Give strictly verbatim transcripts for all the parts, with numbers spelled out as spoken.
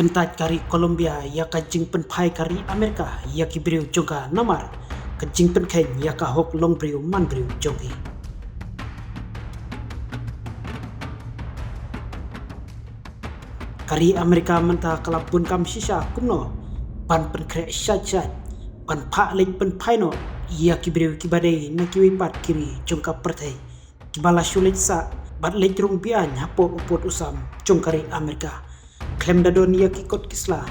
Kyntait ka ri Colombia ïa ka jingpynphai ka ri Amerika ïa ki briew jong ka namar ka jingpynkheiñ ïa ka hok long briew man briew jong ki. Ka ri Amerika mynta ka la bun kam shisha kumno ban pynkhreh shait shait ban phah leit pynphai noh ïa ki briew kiba dei na kiwei pat ki ri jong ka pyrthei kiba la shu leit sah bad leit rung beaiñ hapoh u pud u sam jong ka ri Amerika. Khlem da don ïa ki kot ki sla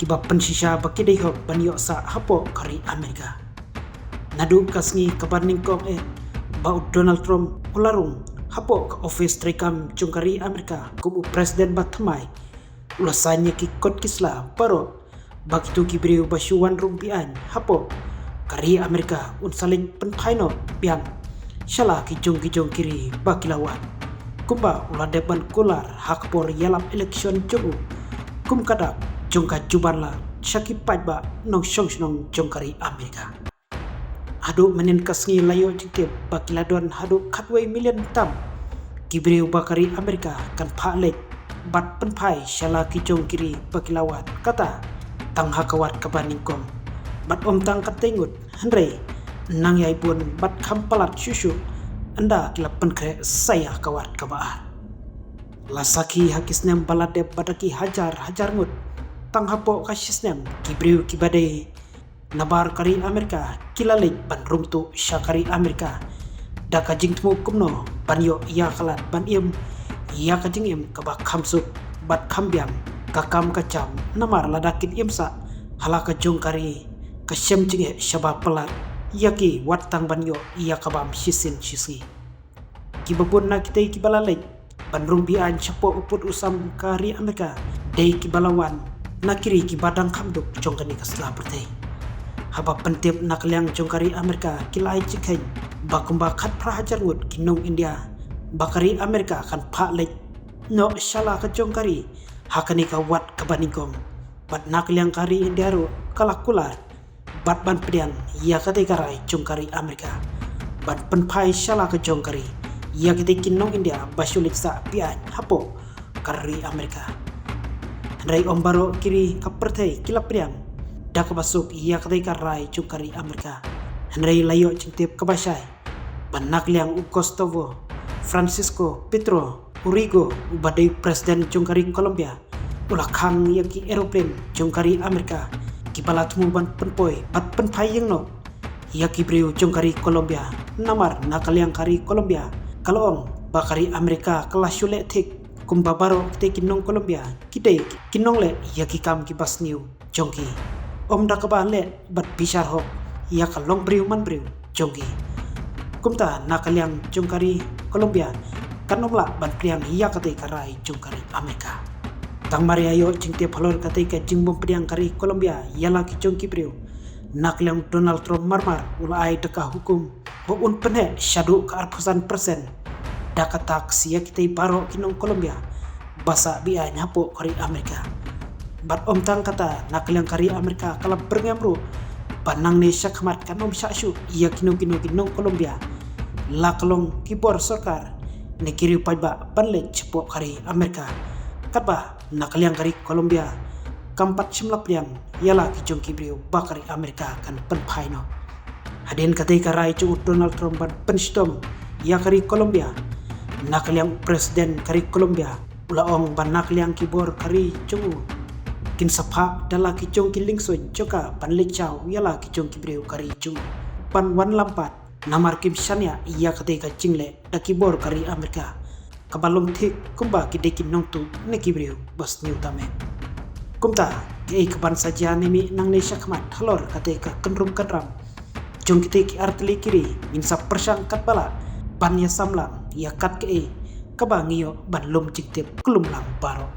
kiba pynshisha ba ki dei hok ban ïoh sah hapoh ka ri Amerika. Naduh ka sngi kaba nyngkong eh ba u Donald Trump u la rung hapoh ka ophis treikam jong ka ri Amerika kum u president ba thymmai, u la saiñ ïa ki kot ki sla baroh ba kito ki briew ba shu wan rung beaiñ hapoh ka ri Amerika un sa leit pynphai noh biang sha la ki jong ki jong ki ri ba ki la wan. Kumba u la dep ban kular ha ka por ïalap election jong u kum ka dak jong ka juban la sha ki paidbah nongshong shnong jong ka ri Amerika. Haduh mynnin ka sngi la ïoh jingtip ba ki la don haduh khatwei million tam ki briew ba ka ri Amerika kan phah leit bad pynphai sha la ki jong ki ri ba ki la wan, kata tang ha ka wat kaba nyngkong. Bad ym tang katei ngut hynrei nang ïai bun bad kham palat shuh shuh ynda ki la pynkhreh sa ïa ka wat kaba ar. La sakhi ha ki snem ba la dep bad da ki hajar hajar ngut, tang hapoh ka shi snem ki briew kiba dei na bar ka ri Amerika ki la leit ban rung tuh sha ka ri Amerika da ka jingthmu kumno ban ïoh ïa ka lad ban im ïa ka jingim kaba kham suk bad kham biang ka kam ka jam, namar lada kin im sah ha la ka jong ka ri ka shem jingeh shaba palat ïa ki wat tang ban ïoh ïa ka bam shisien shisngi. Kiba bun na kitei kiba la leit ban rung beaiñ shapoh u pud u sam ka ri Amerika dei kiba la wan na ki ri kiba dang kham duk jong kane ka sla pyrthei. Haba pyntip na ka liang jong ka ri Amerika ki la ai jingkheiñ ba kumba khatphra hajar ngut ki nong India ba ka ri Amerika kan phah leit noh sha la ka jong ka ri ha kane ka wat kaba nyngkong. Bad na ka liang ka ri India ruh ka la kular bad ban pdiang ïa katei ka rai jong ka ri Amerika ban pynphai sha la ka jong ka ri ïa kitei ki nong India ba shu leit sah beaiñ hapoh ka ri Amerika. Hynrei ym baroh ki ri ka pyrthei ki la pdiang da kaba suk ïa katei ka rai jong ka ri Amerika. Hynrei la ïoh jingtip kaba shai ba na ka liang u Gustavo Francisco Petro Urquijo uba dei president jong ka ri Colombia u la khang ïa ki aeroplane jong ka ri Amerika kiba la thmu ban pynpoi bad pynphai ïeng noh ïa ki briew jong ka ri Colombia. Namar na ka liang ka ri Colombia ka la ong ba ka ri Amerika ka la shu leh thik kumba baroh kitei ki nong Colombia ki dei ki nongleh ïa ki kam kiba sniew jong ki, ym da kaba leh bad bishar hok ïa ka long briew man briew jong ki. Kumta na ka liang jong ka ri Colombia kan ym lah ban pdiang ïa katei ka rai jong ka ri Amerika. Tang mar ïa ïoh jingtip halor katei ka jingbym pdiang ka ri Colombia ïa la ki jong ki briew, na ka liang Donald Trump marmar u la ai da ka hukum ba un pynheh shaduh ka arphew san percent da ka tax ïa kitei baroh ki nong Colombia ba sah beaiñ hapoh ka ri Amerika. Bad ym tang kata, na ka liang ka ri Amerika ka la byrngem ruh ba nangne shakhmat kan ym shah shuh ïa kino kino ki nong Colombia la ka long ki bor sorkar ne ki riew paidbah ban leit shapoh ka ri Amerika. Katba na ka liang ka ri Colombia kam pat shym la pdiang ïa la ki jong ki briew ba ka ri Amerika kan pynphai noh. Hadien katei ka rai jong u Donald Trump ban pynshitom ïa ka ri Colombia, na ka liang u president ka ri Colombia u la ong ba na ka liang ki bor ka ri jong u kin sa phah da la ki jong ki lyngsuiñ jong ka ban leit shaw ïa la ki jong ki briew ka ri jong u ban wan lam pat, namar kim shaniah ïa katei ka jingleh da ki bor ka ri Amerika kaba long thik kumba ki dei ki nongtuh ne ki briew ba sniew tam eh. Kumta, kaei kaban sa jia ne mih nangne shakhmat halor katei ka kynrum kynram jong kitei ki artylli ki ri, ngin sa pyrshang katba lah ban ïa sam lang ïa kat kaei kaba ngi ïoh ban lum jingtip khlem lang baroh.